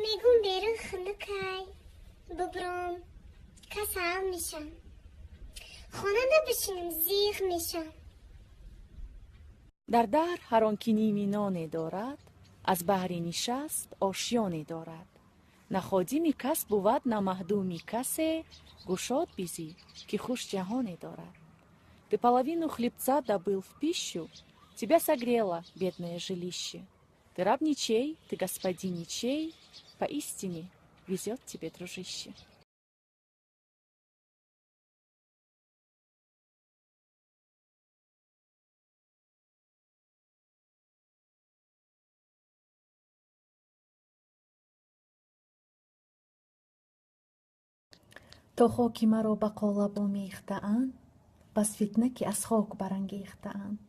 Мегум берун хунукай, бубром, касал мешам. Хона набишинам, зиғ мешам. Дар дар ҳар он ки ними ноне дорад, аз баҳри нишаст ошёне дорад. На ходими кас бувад, на махдуми касе, гушод бизӣ, ки хуш ҷаҳоне дорад. Ты половину хлебца добыл в пищу, тебя согрело бедное жилище. Ты раб ничей, ты господин ничей, поистине везет тебе, дружище. То хоки маро ба қолаб омехтаанд, бас фитна ки аз хок барангехтаанд.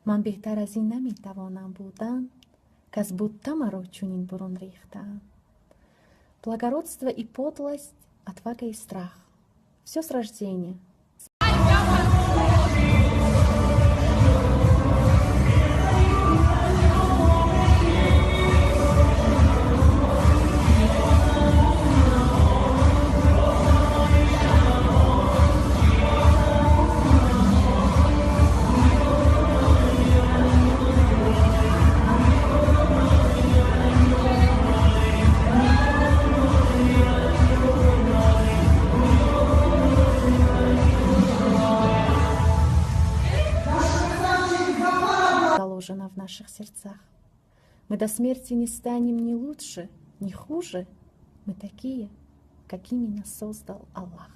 Ман беҳтар аз ин наметавонам будан, кас бутта маро чунин бурун рехтаанд. Благородство и подлость, отвага и страх — все с рождения. Заложено в наших сердцах. Мы до смерти не станем ни лучше, ни хуже. Мы такие, какими нас создал Аллах.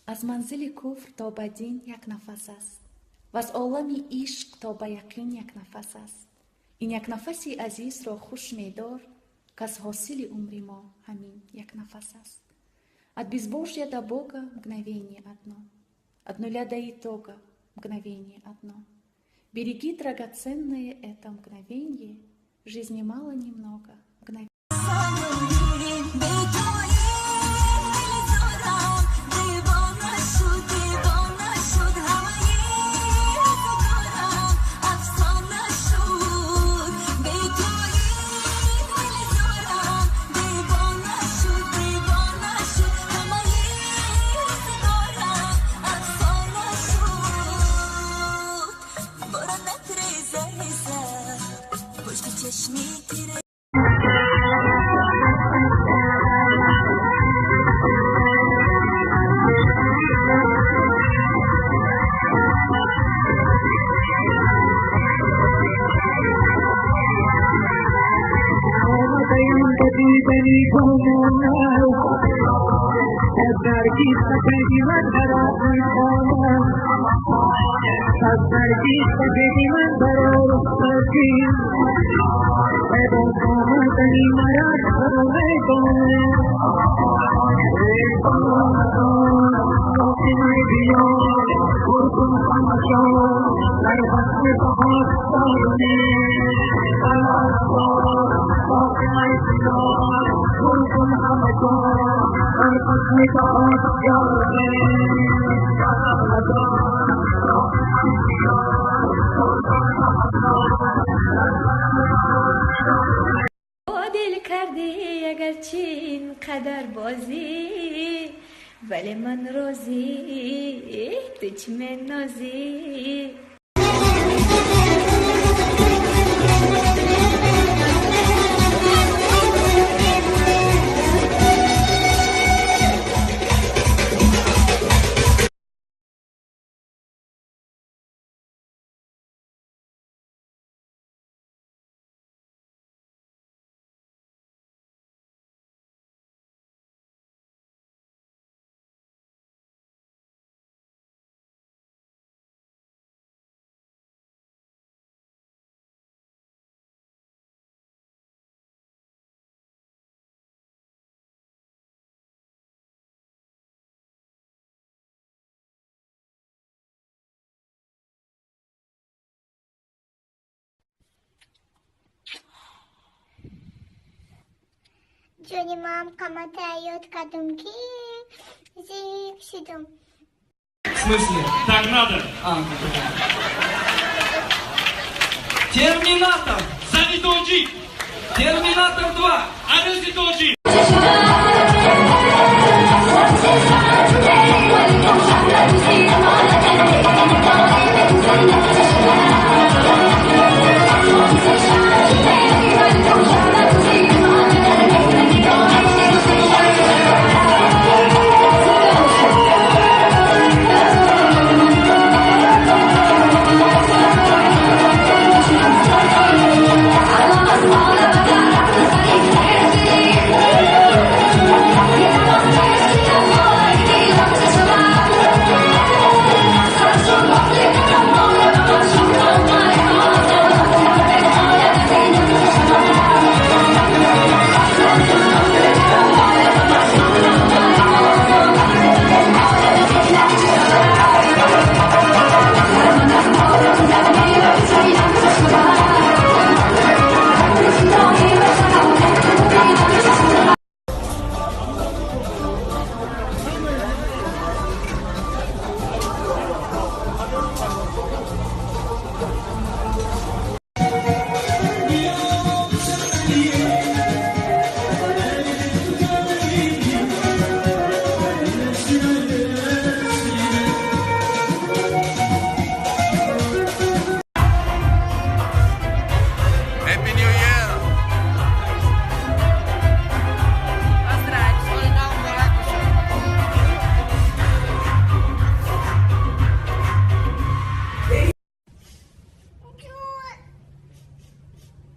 Аз манзили куфр то ба дин як нафас аст, ва аз олами ишқ то ба яқин як нафас аст. Ин як нафаси азизро хуш медор, кас ҳосили умри мо ҳамин як нафас аст. От безбожья до Бога мгновение одно, от нуля до итога мгновение одно. Береги драгоценное это мгновенье, жизни мало немного мгновенье. Дил кардӣ агарчи ин қадар бозӣ, вале ман розӣ, ту чӣ менозӣ. Ҷони ман қамата ёд кардам, ки зиқ шудам. В смысле? Так надо. А, Терминатор! Зани тоҷик! Терминатор 2! Арӯси тоҷик! Happy New Year! Джон,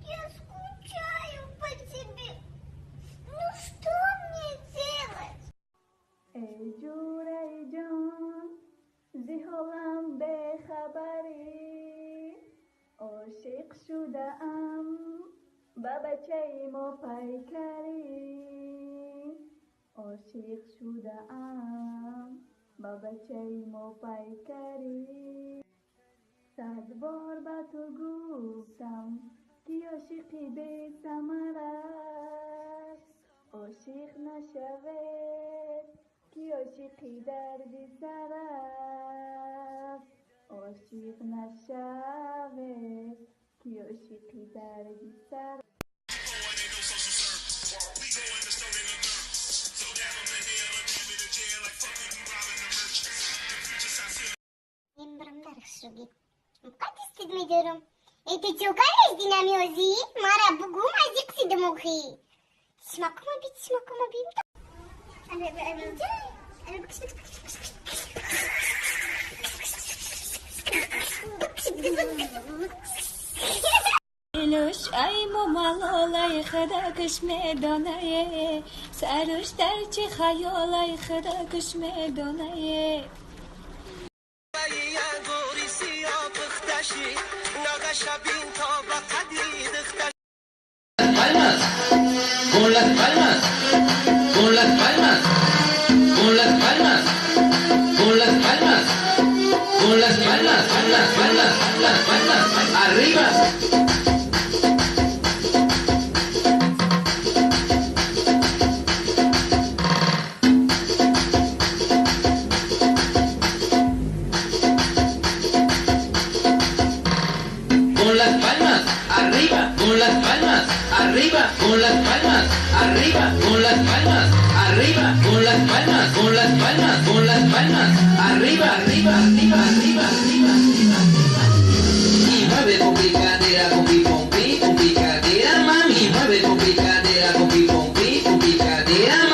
я скучаю по тебе. Ну что мне делать? Эй ҷӯраи ҷон, зи ҳолам бехабарӣ, ошиқ шудаам ба бачаи мопайкарӣ, ошиқ шудаам ба бачаи мопайкарӣ. Сад бор ба ту гуфтам, ки ошиқи бесамар аст, ошиқ нашавед, ки ошиқи дарди сар аст, ошиқ нашавед, ки ошиқи дарди сар. Мебарам дар хушругӣ. Қад истид медорам. Э, ту чӣ кардасти намеозӣ? Мара бугӯ, ма зиқ шидам охи. Чишмакума би, чишмакума би. Дилуш айму малолай худа куш медонае, саруш дар чи хаёлай худа куш медонае. Palmas, con las palmas, con las palmas, con las palmas, con las palmas, con las palmas, palmas, palmas, palmas, palmas, arriba. Con las palmas, arriba, con las palmas, arriba, con las palmas, arriba, con las palmas, arriba, con las palmas, con las palmas, con las palmas, arriba, arriba, arriba, arriba, arriba, arriba, arriba. Y mueve con picadera, con pi, con pi, con picadera, mami, mueve con picadera, con pi, con pi, con picadera.